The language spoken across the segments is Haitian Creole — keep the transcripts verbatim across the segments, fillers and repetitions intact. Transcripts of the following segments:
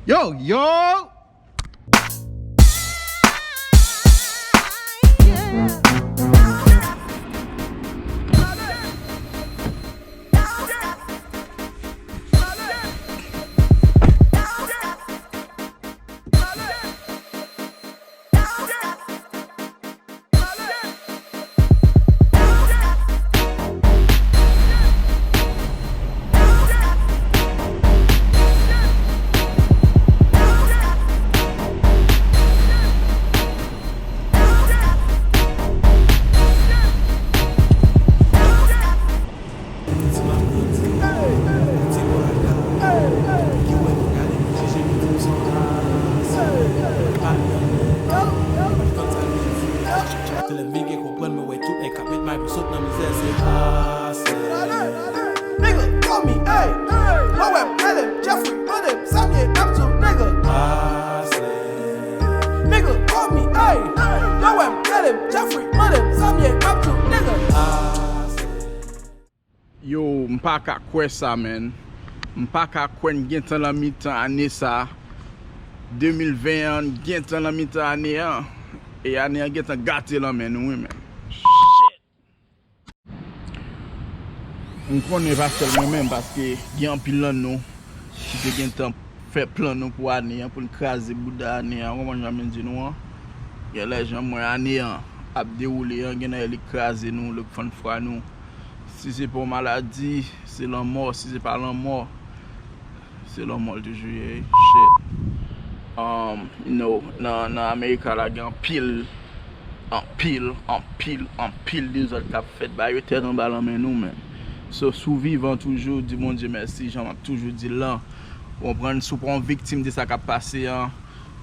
Yo, yo! Tèlè m vin gen konprann, mwen wè tout nèg k ap met may pou sot nan mizè, se hustle. Nigga, call me, ey. Mwen wè m rele m Jeffrey, mande m sa m ye, m ap di w, nigga. Hustle. Nigga, call me, ey. Mwen wè m rele m Jeffrey, mande m sa m ye, m ap di w, nigga. Hustle. Yo, m pa ka kwè sa, man. M pa ka kwè n gentan nan mitan ane sa. De mil ven an, n gentan nan mitan ane an. E ane an gentan gate nan men nou, wi, man. Shit! M konnen pa sèl mwen menm, paske gen anpil nan nou ki te gentan fè plan nou pou ane an, pou n kraze bouda ane an, w konprann jan m di nou an. Gen lè jan m wè ane an ap dewoule an, gen lè li kraze nou, li fann fwa nou. Si se pa yon maladi, se lanmò. Si se pa lanmò, se lanmò l toujou ye. Shit. Um, you know, nan, nan Amerika la, gen anpil, anpil, anpil, anpil dezòd k ap fèt. Bagay yo tèt anba nan men nou, man. So, si w vivan toujou, di Bondye mèsi, jan m ap toujou di l lan. Ou konprann? Si w pa yon viktim de sa k ap pase an,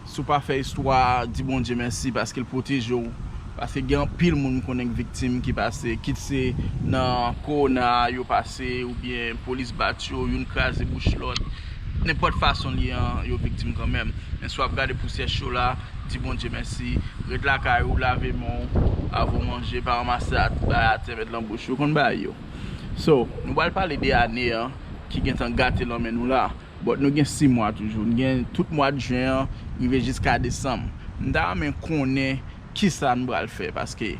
si w pa fè istwa, di Bondye mèsi paske l pwoteje w. Paske gen anpil moun m konnen k viktim ki pase, kit se nan kowona yo pase, oubyen polis bat yo, youn kraze bouch lòt. Nenpòt fason l ye an, yo viktim kanmenm. Men si w ap gade pousyè cho la, di Bondye mèsi. Ret lakay ou, lave men w avan w manje, pa ranmase at, bay atè, met lan bouch ou, konn bagay yo. So, nou pral pale de ane an ki gentan gate nan men nou la. But nou gen sis mwa toujou. Nou gen tout mwa jen an, rive jiska desanm. M ta renmen konnen kisa n pral fè, paske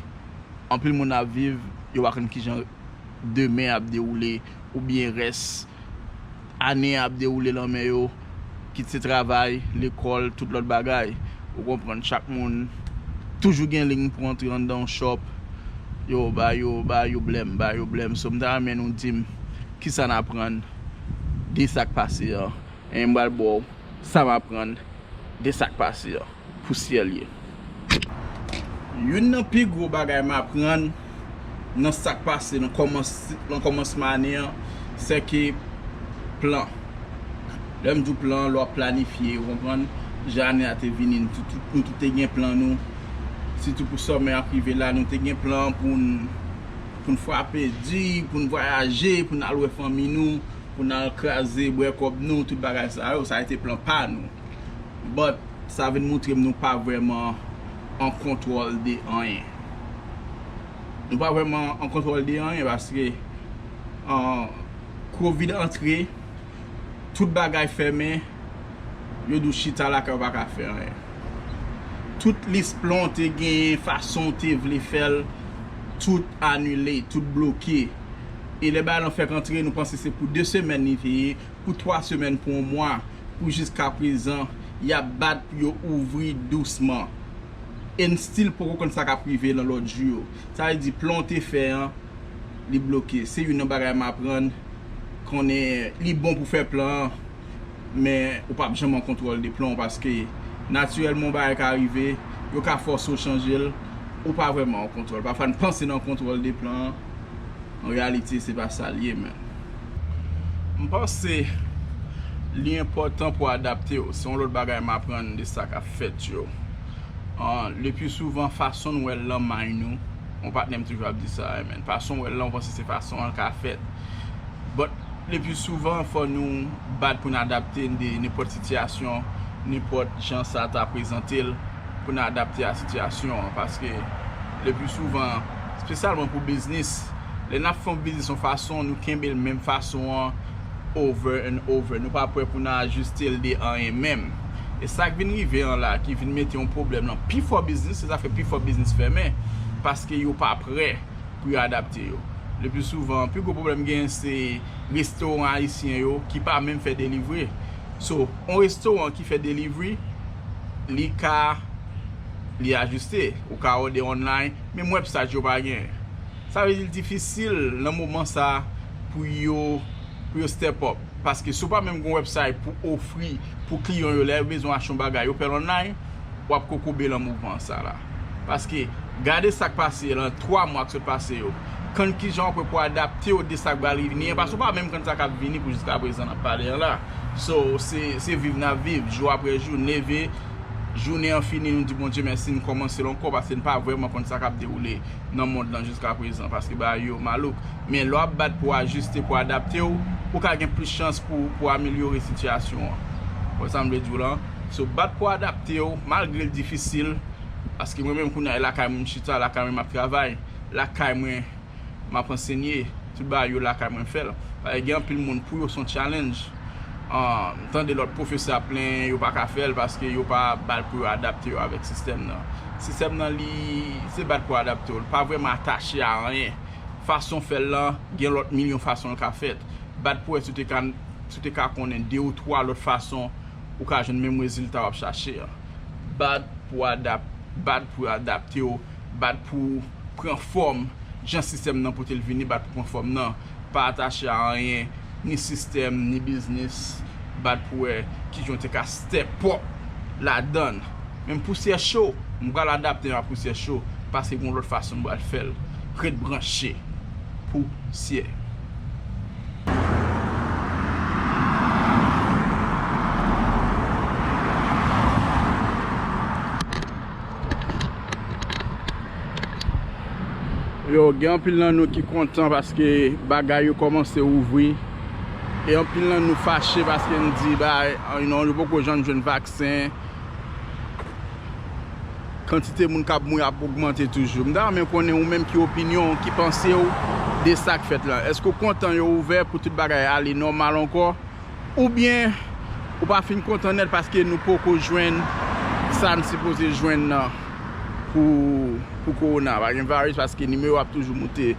anpil moun ap viv, yo pa konn kijan demen ap dewoule, oubyen rès ane an ap dewoule nan men yo, kit se travay, lekòl, tout lòt bagay. Ou konprann, chak moun toujou gen liy pou antre anndan yon shop. Yo, ba yo, ba yo blèm, ba yo blèm. So, m ta renmen nou di m kisa n aprann de sa k pase an. E m pral ba w sa m aprann de sa k pase an, pou syèl ye. Youn nan pi gwo bagay m aprann nan sa k pase nan kòmans-, nan kòmansman ane an, se ke plan. Lè m di w plan, lè w ap planifye, ou konprann, jan ane a te vini, nou tout, tout, nou tout te gen plan nou. Sitou pou sòmè ap rive la, nou te gen plan pou n, pou n frape di, pou n vwayaje, pou n al wè fanmi nou, pou n al kraze, bwè kòb nou, tout bagay sa yo, sa te plan pa nou. But, sa vin moutre m nou pa vrèman an kontwòl de anyen. Nou pa vrèman an kontwòl de anyen paske, ah, kovid antre, tout bagay fèmen, yo di w chita lakay ou pa ka fè anyen. Tout lis plan w te genyen, fason w te vle fè l, tout anile, tout bloke. E lè bagay lan fèk antre, nou panse se pou de semèn li te ye, pou twa semèn, pou yon mwa, pou jiska prezan, y ap bat pou yo ouvri dousman. E n still poko konn sa k ap rive nan lòt jou yo. Sa vle di plan w te fè an, li bloke. Se youn nan bagay m aprann, konnen li bon pou fè plan an, men ou p ap janm an kontwòl de plan w paske natirèlman yon bagay ka rive, yo ka fòse w chanje l, ou pa vrèman an kontwòl. Pafwa n panse n an kontwòl de plan an, an reyalite se pa sa l ye, man. M panse li enpòtan pou w adapte w. Se yon lòt bagay m aprann de sa k ap fèt yo. Ah, le pli souvan, fason n wè l lan may nou, yon patnè m toujou ap di sa, man. Fason w wè l lan, ou panse se fason an l ka fèt. But, le pli souvan, fò nou bat pou n adapte n de nenpòt sitiyasyon, nenpòt jan sa ta prezante l, pou n adapte a sitiyasyon an. Paske, le pli souvan, espesyalman pou biznis, lè n ap fè yon biznis yon fason, nou kenbe l menm fason an, over and over. Nou pa prè pou n ajiste l de anyen menm. E sa k vin rive an la, ki vin mete yon pwoblèm nan pifò biznis, se sa fè pifò biznis fèmen, paske yo pa prè pou yo adapte yo. Le pli souvan, pi gwo pwoblèm genyen se restoran ayisyen yo ki pa menm fè delivre. So, yon restoran ki fè delivre, li ka, li ajiste. Ou ka òde online, menm website yo pa genyen. Sa vle di l difisil nan moman sa pou yo, pou yo step up. Paske si w pa menm gen yon website pou ofri pou kliyan yo lè yo bezwen achte yon bagay, yo fè l online, w ap kokobe lan mouvman sa la. Paske gade sa k pase lan twa mwa k sot pase yo. Konn kijan w ap fè pou adapte w de sa k pral vini an, paske w pa menm konn sa k ap vini pou jiska prezan n ap pale an la. So, se, se viv n ap viv, jou apre jou, n leve, jounen an fini, nou di Bondye mèsi, n kòmanse l ankò, paske n pa vrèman konn sa k ap dewoule nan mond lan jiska prezan, paske bagay yo malouk. Men lè w ap bat pou w ajiste, pou w adapte w, ou ka gen plis chans pou, pou amelyore sitiyasyon an. Ou wè sa m vle di w lan? So, bat pou w adapte w, malgre l difisil, paske mwen menm kounye a, e lakay mwen m chita, lakay mwen m ap travay, lakay mwen m ap ansenye, tout bagay yo lakay mwen m fè l. Paske gen anpil moun pou yo se yon challenge. Ah, m tande lòt pwofesè ap plenyen, yo pa ka fè l paske yo pa bat pou yo adapte yo avèk sistèm nan. Sistèm nan, li, se bat pou adapte w. Li pa vrèman atache a anyen. Fason w fè l lan, gen lòt milyon fason l ka fèt. Bat pou wè si w te ka, si w te ka konnen de ou twa lòt fason ou ka jwenn menm rezilta w ap chache an. Bat pou adap-, bat pou adapte w, bat pou pran fòm jan sistèm nan pote l vini, bat pou pran fòm nan. Pa atache a anyen, ni sistèm, ni biznis. Bat pou wè kijan w te ka step up ladan l. Menm pousyè cho, m pral adapte m a pousyè cho, paske gen yon lòt fason m pral fè l. Ret branche. Pousyè. Yo, gen anpil nan nou ki kontan paske bagay yo kòmanse ouvri. E anpil nan nou fache paske n di, ba, you know, yo poko janm jwenn vaksen. Kantite moun k ap mouri ap ogmante toujou. M ta renmen konnen ou menm ki opinyon w, ki panse w de sa k fèt lan. Èske w kontan yo ouvè pou tout bagay ale nòmal ankò? Oubyen ou pa fin kontan nèt paske nou poko jwenn sa n sipoze jwenn nan pou, pou kowona, pa gen virus paske nimewo ap toujou moute.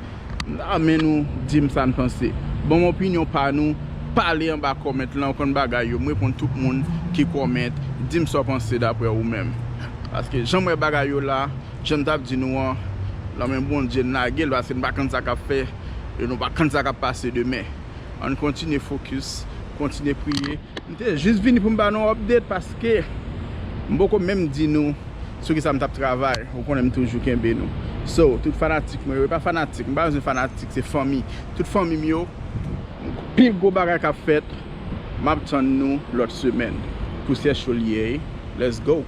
M ta renmen nou di m sa n panse. Ban m opinyon pa nou, pale anba kòmant lan, ou konn bagay yo. M reponn tout moun ki kòmant, di m sa w panse daprè ou menm. Paske jan m wè bagay yo la, jan m t ap di nou an, nan men Bondye n lage l, paske n pa konn sa k ap fè, e nou pa konn sa k ap pase demen. Ann kontinye fokis, kontinye priye. M te jis vini pou m ba nou update paske m poko menm di nou sou kisa m t ap travay. Ou konnen m toujou kenbe nou. So, tout fanatik mwen yo, e pa fanatik, m pa bezwen fanatik, se fanmi. Tout fanmi m yo, pil gwo bagay k ap fèt. M ap tann nou lòt semèn. Pousyè cho l ye, let's go.